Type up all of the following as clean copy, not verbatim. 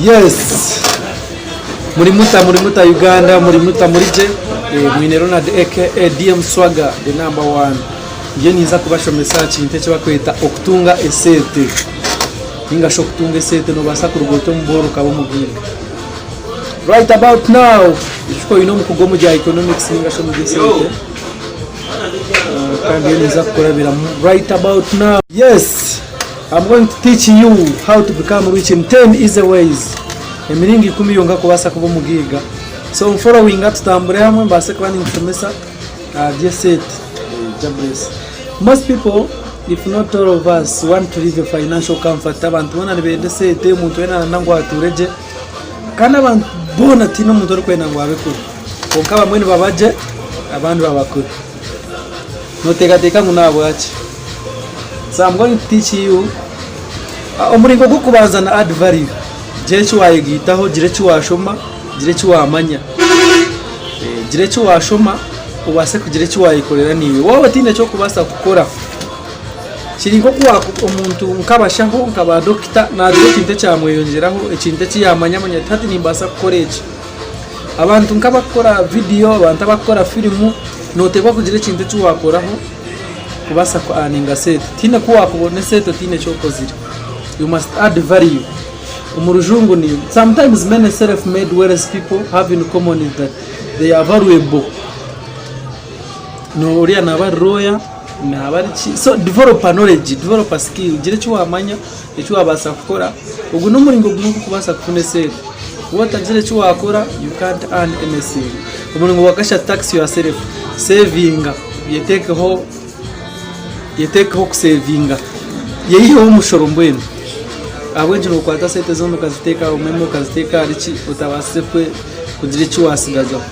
Yes muri muta muri muta Uganda muri muta muri gye eh, mwine Ronald aka DM Swagger the number one ndiyo ninza kubashomesa aha kintu eki bakweta okutunga esente ninga shi okutunga esente nobaasa kuruga ota omu booro okaba omugaiga right about now ijuka oine omukugu omu bya economics ninga shi omu by'esente ah, kandi ndiyo ninza kukurabiramu right about now yes I'm going to teach you how to become rich in 10 easy ways. Emiringo ikumi yonka kubaasa kuba omugaiga. So nforowinga tutambure hamwe mbaase kuba ninkushomesa aha by'esente. Jah bless. Most people if not all of us want to live a financial comfort. Abantu boona nibenda esente, omuntu weena arenda ngu atuure gye. Kandi abantu boona tihaine omuntu orikwenda ngu abe kubi. Kwonka abamwe nibaba gye abandi baba kubi. Noteekateeka ngu n'ahabwaki? So I'm going to teach you omuringo gw'okubanza na add value. Gira eki wayegaitaho, gira eki washoma, gira eki wamanya. Gira eki washoma obaase kugira eki wayekorera naiwe. Waaba otaine eki orikubaasa kukora, kiri nk'oku omuntu nk'abashaho nka ba dokita naagira ekintu ekyamweyongyeraho, ekintu eki yaamanya amanya ati hati nimbaasa kukora eki. Abantu nk'abakukora vidiyo, abantu abakukora firimu, nooteekwa kugira ekintu eki waakoraho kubaasa ku aninga sente. Tihaine ku waakubona esente otaine eki okozire. You must add value. Omu rujungu ni sometimes many self made wealthy people have in common is that they are valuable. Oriya naaba ari lawyer, naaba ari ki, so develop a knowledge, develop a skill, gira eki waamanya. Eki waabaasa kukora, Ogu n'omuringo gumwe ogw'okubaasa kufuna esente. Waaba otagira eki waakora, you can't earn anything. Omuringo gwa kashatu, tax yourself, sevinga, yeteekeho yeteekeho kusevinga, yeyiheho omushoro mbwenu. Ahabw'enki nookwata sente zoona okaziteeka aha umeme, okaziteeka ahari ki, otabaasize kugira eki waatsigazaho.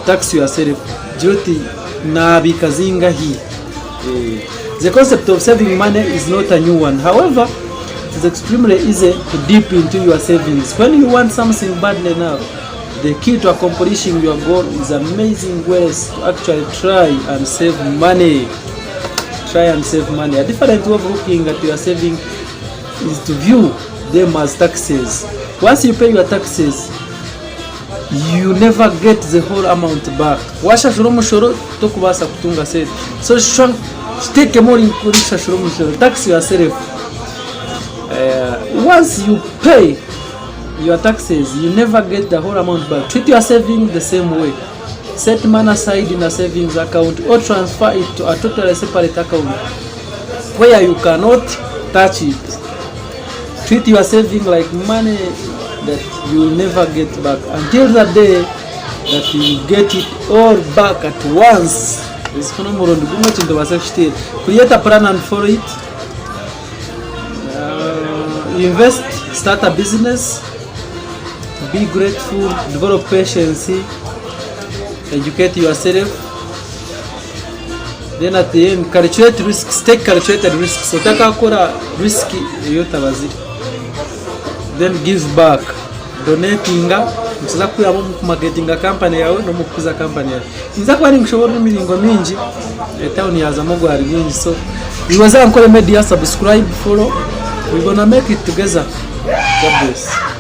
Tax yourself, gira oti naabiika zingahi. The concept of saving money is not a new one. However, it is extremely easy to dip into your savings when you want something badly enough. The key to accomplishing your goal is amazing ways to actually try and save money. Try and save money. A different way of looking at your saving is to view them as taxes. Once you pay your taxes, you never get the whole amount back. Washashura omushoro tokubaasa kutunga sente. So shwa kiteekemu ori orikushashura omushoro tax yourself. Uh, once you pay your taxes, you never get the whole amount back. Treat your saving the same way. Set money aside in a savings account or transfer it to a totally separate account where you cannot touch it. Treat your saving like money that you will never get back until the day that you get it all back at once. Ezi n'omurundi gumwe ekintu obaasa kukiteera. Create a plan and follow it. Uh, invest, start a business, be grateful, develop patience, educate yourself. Then at the end, calculate risks, take calculated risks. Otakakora risk ei otabazire. Then give back. Donatinga, nikiza kukuyamba omu kumaketinga kampani yaawe n'omu kukuza kampani yaawe. Ninza kuba ninkushoboorora emiringo mingi, etawuni yaazamu ogwari gwingi so iwe za Ankole Media, subscribe, follow, we gonna make it together. God bless.